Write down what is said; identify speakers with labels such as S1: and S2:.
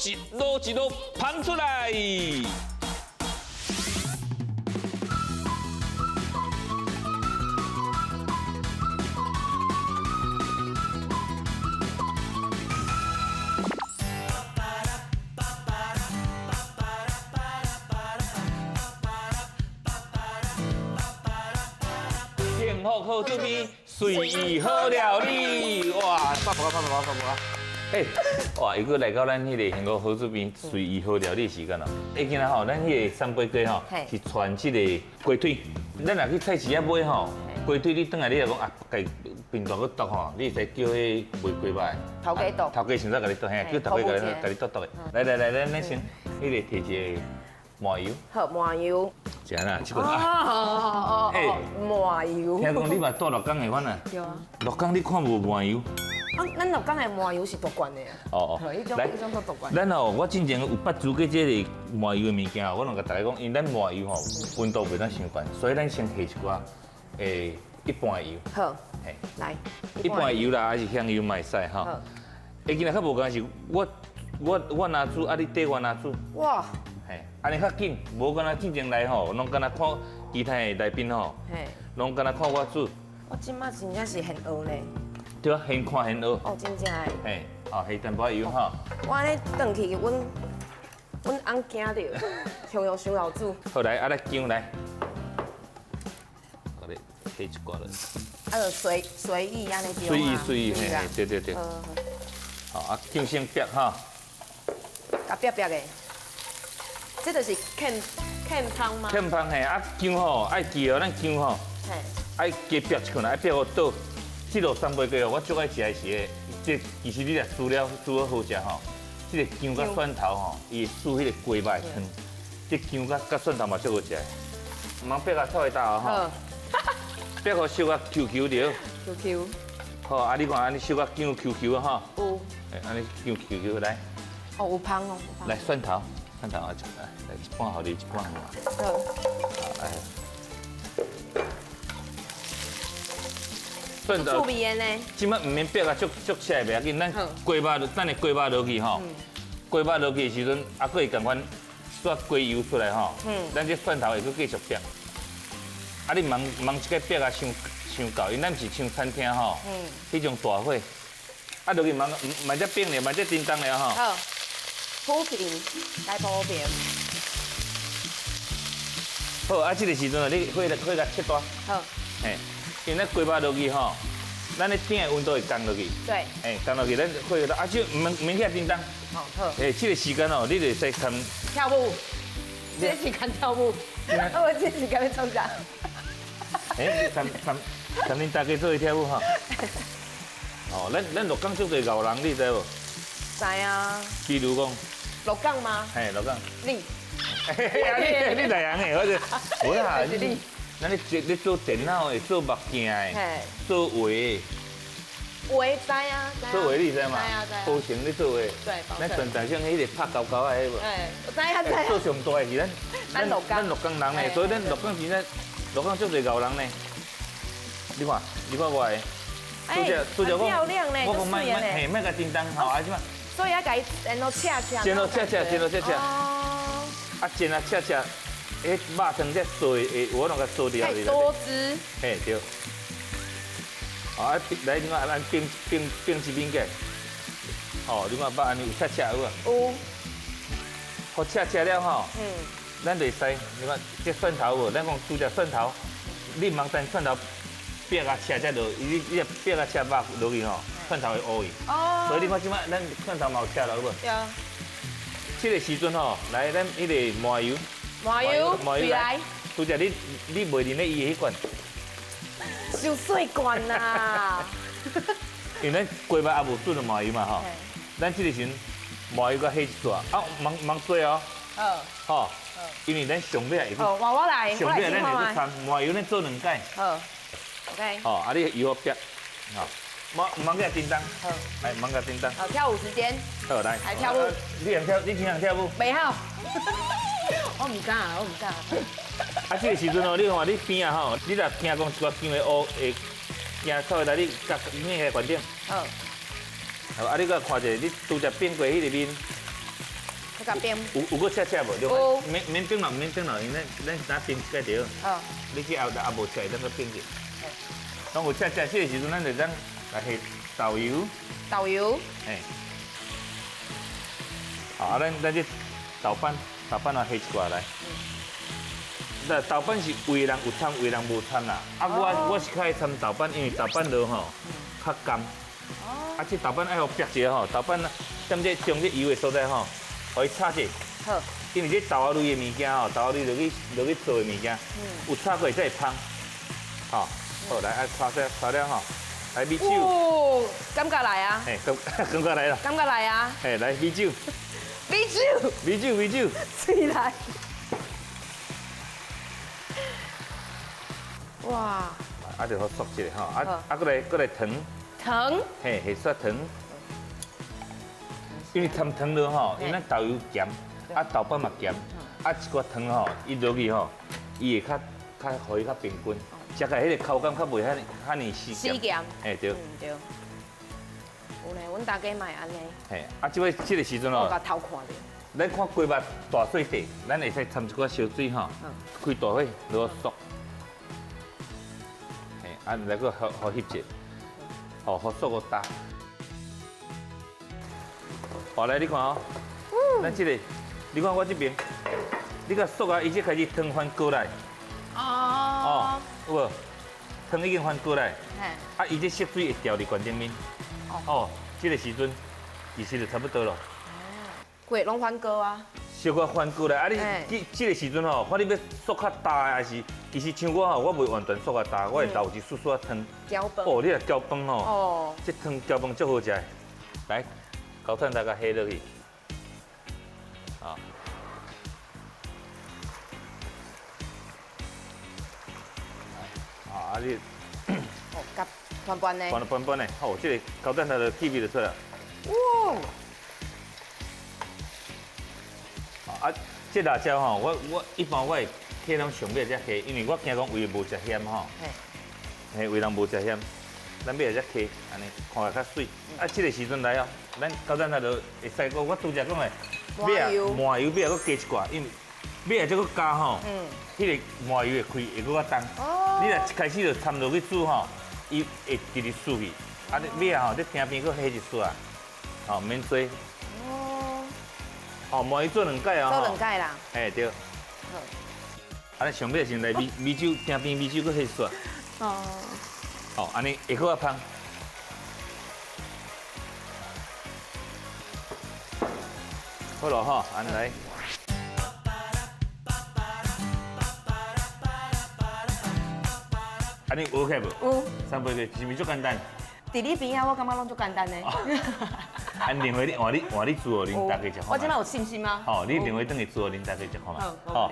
S1: 一滷一滷捧出來。幸福好滋味，隨意好料理。哇，發福啊發福啊發福啊！欸，哇，又閣來到咱彼个幸福好滋味隨意好料理的時間咯。欸，今仔吼，咱彼个三杯雞吼是傳這个雞腿。咱若去菜市仔買吼，雞腿你轉來你若講啊，家平常閣剁吼，你會使叫彼賣雞肉的。
S2: 頭家剁。
S1: 頭家先生共你剁，嘿，叫頭家共你剁剁的。來來來，咱先彼个提一个麻油。
S2: 好，麻油。
S1: 是按怎？這個啊。
S2: 哦哦哦。麻油。
S1: 聽講你嘛住鹿港的款啊？
S2: 對啊。
S1: 鹿港你看無麻油？
S2: 啊，咱鹿港的麻油是獨罐的啊。
S1: 哦哦。
S2: 來，彼種都獨罐。
S1: 咱吼，我進前有捌煮過這个麻油的物件，我攏共大家講，因為咱麻油吼溫度袂當傷懸，所以咱先下一寡一般的油。
S2: 好。嘿，來。
S1: 一般的油啦，還是香油嘛會使吼。
S2: 好。
S1: 欸，今日較無仝是，我若煮，啊你綴我若煮。
S2: 哇。
S1: 嘿，按呢較緊，無敢若進前來吼，攏敢若看其他的來賓吼，攏敢若看我煮。
S2: 我這擺真正是現學呢。
S1: 對啊，現看現學。
S2: 哦，真正的。
S1: 嘿，好，下淡薄仔油吼。
S2: 我按呢轉去，阮翁驚著，香油傷老煮。
S1: 好來，啊來薑來，我來下一寡落。
S2: 啊，就隨意按呢
S1: 隨意隨意，嘿，對對對。好，啊薑先煸哈。
S2: 共煸煸的。這就是欠香嗎？
S1: 欠香嘿，啊薑吼愛記哦，咱薑吼，愛加煸一圈，愛煸予倒。這道三杯雞哦，我最愛食的是這其實你若煮了煮好好食吼，這个薑佮蒜頭吼，伊會煮彼个雞肉的湯，這薑佮蒜頭嘛足好食的。毋通煸甲臭會焦哦吼，煸予小可 Q Q 著。
S2: Q Q。
S1: 好，啊你看按呢小可薑 Q Q 啊吼。
S2: 有。
S1: 按呢薑 Q Q 來。
S2: 哦，有香哦。
S1: 來蒜頭。蒜頭啊，來一半予你，一半予我。
S2: 好。
S1: 來。蒜頭。
S2: 趣味的呢。
S1: 這擺毋免煸啊，足足赤的袂要緊。咱雞肉，等下雞肉落去吼，雞肉落去的時陣，啊，閣會仝款煞雞油出來吼。咱這蒜頭會閣繼續煸。啊，你毋通毋通這个煸啊，傷傷厚，因為咱毋是像餐廳吼，彼種大火。啊，落去毋通，慢遮變咧，慢遮叮當咧吼。
S2: 好。鋪平，來鋪平。
S1: 好，啊，這个時陣啊，你火來切大。
S2: 好。
S1: 嘿，因為咱雞肉落去吼，咱的鼎的溫度會降落去。
S2: 對。
S1: 嘿，降落去，咱火啊，這毋免遐叮當。
S2: 好，好。
S1: 嘿，這个時間哦，你就會使看。
S2: 跳舞。這个時間跳舞。啊，我這時間欲創啥？
S1: 欸，參恁大家做伙跳舞吼。哦，咱鹿港足濟𠢕人，你知無？
S2: 知啊。
S1: 比如講。
S2: 鹿港嗎？
S1: 嘿，鹿港。
S2: 你。
S1: 你內行的，我就，無啦。咱咧做電腦的，做目鏡的，做畫的。
S2: 畫知啊。
S1: 做畫你知嘛？
S2: 知啊知啊。
S1: 寶成咧做畫。
S2: 對，
S1: 咱全台上彼个拍勾勾的彼無？
S2: 哎，我知啊知啊。
S1: 做上大的是咱，
S2: 咱鹿港。
S1: 咱鹿港人呢，所以咱鹿港是咱鹿港足濟𠢕人呢。你看，你看我的。
S2: 哎，漂亮呢，
S1: 我講莫莫嘿，莫共叮當吼，啊這擺。
S2: 所以愛共伊煎予赤赤。
S1: 煎予赤赤，煎予赤赤。
S2: 哦。
S1: 啊，煎啊赤赤，彼肉湯才酥會，有法度共酥掉。
S2: 多汁。
S1: 嘿，對。啊，來，你看按變變變一邊過。吼，你看肉按呢有赤赤有無？
S2: 有。
S1: 予赤赤了吼。咱就會使，你看這蒜頭無？咱講煮隻蒜頭，你毋通等蒜頭煸啊赤才落，你煸啊赤肉落去吼，蒜頭會烏去。
S2: 哦。
S1: 所以你看這擺咱蒜頭嘛有赤了，有無？
S2: 對。
S1: 這个時陣吼，來咱彼个麻油。
S2: 麻油，
S1: 麻油來。拄才你袂認得伊的彼罐。
S2: 傷細罐啦。
S1: 因為咱雞肉也無煮著麻油嘛吼，咱這个時陣麻油閣下一撮，啊，毋通多哦。
S2: 好。
S1: 吼，因為咱上尾會。
S2: 好，我來，
S1: 上尾咱會閣摻麻油，咱做兩擺。
S2: 好。OK。
S1: 吼，啊，你油予煸，吼，毋通共叮當。
S2: 好。
S1: 來，毋通共叮當。
S2: 好，跳舞時間。
S1: 好，來。
S2: 來跳舞。
S1: 你會跳？你聽人跳舞？
S2: 袂曉。我毋敢，我毋敢。
S1: 啊，這个時陣哦，你看你邊仔吼，你若聽講一寡薑會烏會驚臭的，來你共捏來懸頂。
S2: 好。
S1: 好，啊，你閣看一下，你拄才變過彼个面。
S2: 閣共煸。
S1: 有閣赤赤無？
S2: 有。
S1: 免免煸啦，免煸啦，因咱咱若煸一擺就好。
S2: 好。
S1: 你去後也無赤，咱閣煸者。當有赤赤，這個時陣咱就當來下豆油。
S2: 豆油。
S1: 嘿。好，啊，咱咱這豆瓣，豆瓣啊下一寡來。那豆瓣是有的人有摻，有的人無摻啦。啊，我我是較愛摻豆瓣，因為豆瓣落吼較甘。哦。啊，這豆瓣愛予煸一下吼，豆瓣踮這將這油的所在吼，予伊炒者。
S2: 好。
S1: 因為這豆仔類的物件吼，豆仔類落去做的物件，有炒過才會芳。吼，好來，啊炒者炒了吼，來米酒。
S2: 哦，感覺來啊。
S1: 嘿，感覺來啦。
S2: 感覺來啊。
S1: 嘿，來米酒。
S2: 米酒。
S1: 米酒，米酒。
S2: 起來。哇！
S1: 啊，就好嗦一下吼，啊啊，閣來閣來糖。
S2: 糖。
S1: 嘿，下撮糖。因為摻糖落吼，因為咱豆油鹹，啊豆瓣嘛鹹，啊一寡糖吼，伊落去吼，伊會較較予伊較平均，食起來彼個口感較袂遐遐爾死鹹。
S2: 死鹹。
S1: 嘿對。
S2: 嗯對。有咧，阮大家嘛會按呢。
S1: 嘿，啊，這擺這個時陣哦。
S2: 我共偷看著。
S1: 咱看雞肉大細塊，咱會使摻一寡燒水吼，開大火落去嗦。嘿，啊來閣予予翕者，吼，予酥閣焦。好來，你看哦，咱這個，你看我這邊，你看嗦啊，伊這開始湯翻過來。
S2: 哦。
S1: 有無？湯已經翻過來。啊，伊這色水會掉佇罐頂面。哦。這個時陣其實就差不多咯。
S2: 鍋攏翻鍋啊。
S1: 小可翻過來，啊你這這個時陣吼，看你欲嗦較焦的，還是其實像我吼，我袂完全嗦較焦，我會留一絲絲仔湯。
S2: 攪飯。
S1: 哦，你若攪飯吼，哦，這湯攪飯足好食的。來，高炭大家下落去。啊。啊你。
S2: 哦，夾拌拌的。
S1: 拌拌拌的，好，這個高炭頭的氣味就出來。
S2: 哇！
S1: 啊，這辣椒吼，我我一般我會起攏上尾才加，因為我驚講有的無食鹹吼。嘿，有的人無食鹹，咱尾仔才加，按呢看起來較媠。啊，這個時陣來哦，咱高炭頭就會使閣，我拄才講的，尾仔麻油尾仔閣加一寡，因為尾仔這閣加吼，彼個麻油會開會閣較重。你若一開始就摻落去煮吼，伊會直直輸去。啊，你尾仔吼，你埕邊閣下一撮啊，吼，免濟。哦，麻油做兩擺哦。
S2: 做兩擺啦。
S1: 哎對。
S2: 好。
S1: 啊，你上尾先來米米酒，埕邊米酒閣下一撮。
S2: 哦。
S1: 哦，按呢會閣較芳。好咯吼，按呢來。按呢有 OK 無？
S2: 有。
S1: 三杯雞是毋是足簡單？
S2: 佇你邊仔，我感覺攏足簡單的。
S1: 啊，另外你換你換你煮予恁大家食看。
S2: 我這擺有信心嗎？
S1: 吼，你另外轉去煮予恁大家食看覓。
S2: 好。